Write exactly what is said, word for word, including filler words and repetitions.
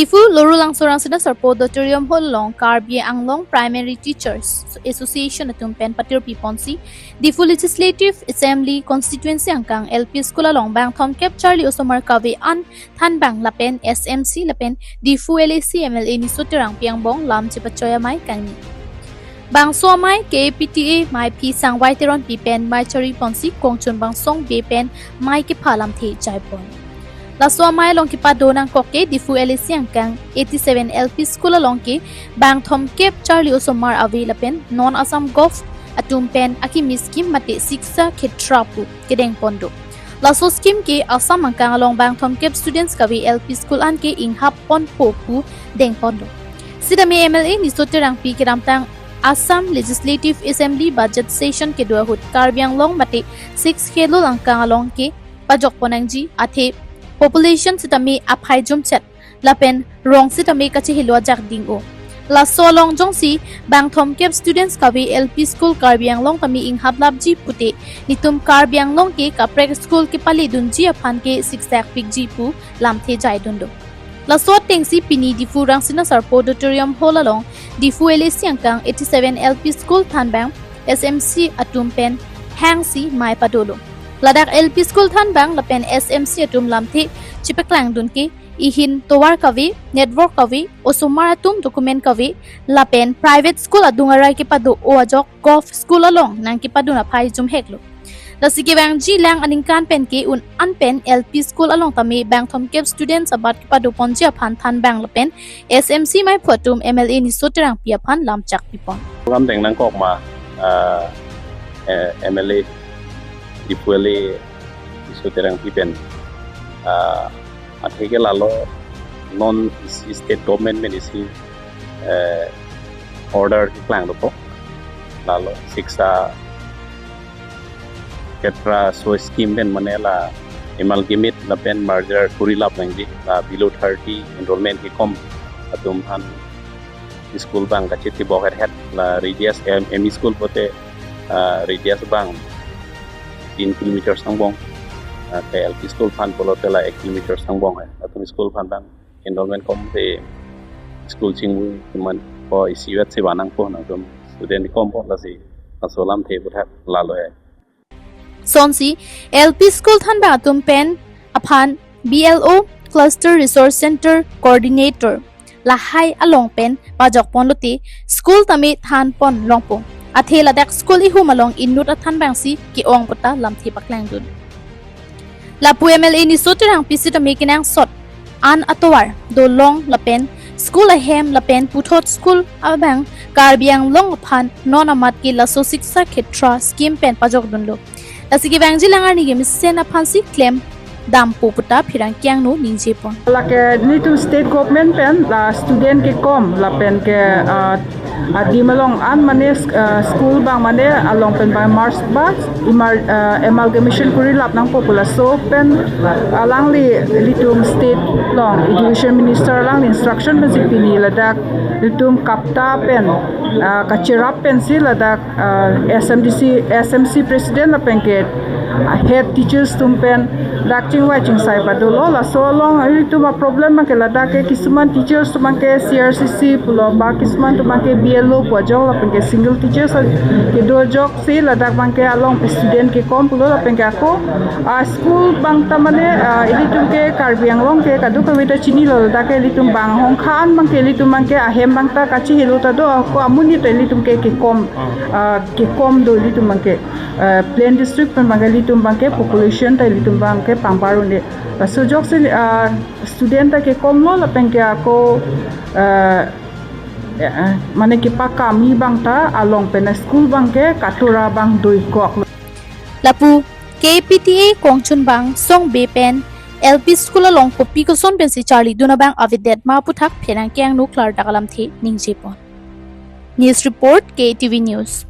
Diphu Lorulangso Rangsina Sarpo Auditorium Hall along Karbi Anglong Primary Teachers Association atum pen patirpi ponsi Diphu Legislative Assembly Constituency angkang L P School along bangthom kep charli osomar kave an thanbang lapen S M C lapen Diphu L A C M L A Niso Terangpi angbong lam chepachoi amei kangni. Bangso amei K A P T A meiphi Sangvai Teronpi pen mei chari ponsi Kongchunbang Song Bey pen mei kepha lamthe jaipon. Laso amei along kepado nangkok ke Diphu L A C angkang eighty seven L P School along ke bangthom kep charli osomar ave lapen non Assam Govt atum pen akimi scheme mate Shiksha Khetra pu kedeng pon do. Laso scheme ke Assam angkang along bangthom kep students kave L P School an ke inghap ponpo pu deng pon do. Sitame M L A Niso Terangpi kedamtang Assam Legislative Assembly budget session kedo ahut Karbi Anglong mate Sixth Schedule angkang along ke pajok pon nangji athe population sitame aphai jumchet lapen rong sitame kachehelo ajak ding-o. Laso along jongsi bangthom kep students kave L P School Karbi Anglong tame inghap lapji pute netum Karbi Anglong ke kaprek school kepale dunji aphan ke siksak pikji pu lamthe jaidun do. Laso atengsi pini Diphu Rangsina Sarpo Auditorium Hall along Diphu L A C angkang eighty seven L P School thanbang S M C atum pen hangsi mei padolo. Ladak L P School thanbang lapen S M C atum lamthe chepaklangdun ke ihin tovar kave, network kave, osomar atum document kave, lapen private school adung arai kepado-o ajok Govt School along nangkepadun aphai jumheklo. Lasi kevangji lang aningkan pen ke un an pen L P School along tame bangthom kep students abat kepado ponji aphan thanbang lapen S M C meiphu atum M L A Niso Terangpi aphan lamchak pipon. Program deng nangkok ma, ah, eh, M L A Diphu L A Niso Terangpi pen, ah, athe ke lalo non isi state government pen isi, eh, order keklang dopo. Lalo Shiksha Khetra so scheme pen mane la amalgamate lapen merger kuri lap nangji, la below thirty enrollment kekom atum aphan school abang kachetibok het het, la radius M E school pote, ah, radius abang tin kilometers angbong, ah, ke L P school aphan pulote la ek kilometers angbong hai. Latum school aphan abang enrollment kom te school chingvai keman ko isi vet si vanang po nangtum student kompo lasi laso lamthe puthak lalo hai. Sonsi L P School thanbang atum pen aphan B L O Cluster Resource Center Coordinator lahai along pen pajok ponlote school tame than pon longpo. Athe ladak school ihum along inut athanbangsi ke-ong puta lamthe paklangdun. Lapu M L A Niso Terangpi sitame kenangsot an atovar dolong lapen school ahem lapen puthot school abang Karbi Anglong aphan non amat ke laso Shiksha Khetra scheme pen pajokdunlo. Lasi kevangji lang arni kemesen aphansi klemdampo puta pherangke angno ningjepon. Lake nelitum state government pen la student kekom lapen ke, ah, adim along an mane, ah, school abang mane along pen abang merge ba, imar, ah, amalgamation kuri lap nangpo pu laso pen alangli ilitum state along education minister alangli instruction pensi pini ladak ilitum KAPTA pen, ah, kacherap pensi ladak, ah, S M D C, S M C president lapen ke, ah, head teachers atum pen dak chingvai chingsai padolo. Laso along ilitum aproblem abang ke ladak ke kisuman teachers atum abang ke C R C C pulo ba kisuman atum abang ke B L O pu ajok lapen ke single teachers kedo ajoksi ladak abang ke along student kekom pulo lapen ke ako, ah, school abang ta mane, ah, ilitum ke Karbi Anglong ke kadokave ta chinilo, ladak ke ilitum bang hongkhan abang ke ilitum abang ke ahem abang ta kachihelo ta do, ako amonit ta ilitum ke kekom, ah, kekom do ilitum abang ke, ah, plain district pen abang ke ilitum abang ke population ta ilitum abang ke pangbar un-e. Laso ajoksi, ah, student ta kekomlo lapen ke ako, ah, eh, eh, mane kepakami abang ta along pen school abang ke katura abang doikoklo. Lapu K P T A Kongchunbang Song Bey pen L P school along kopi koson pensi charlidun abang avedet ma puthak pherangke angno klardak alamthe ningjepon. News report, K T V News.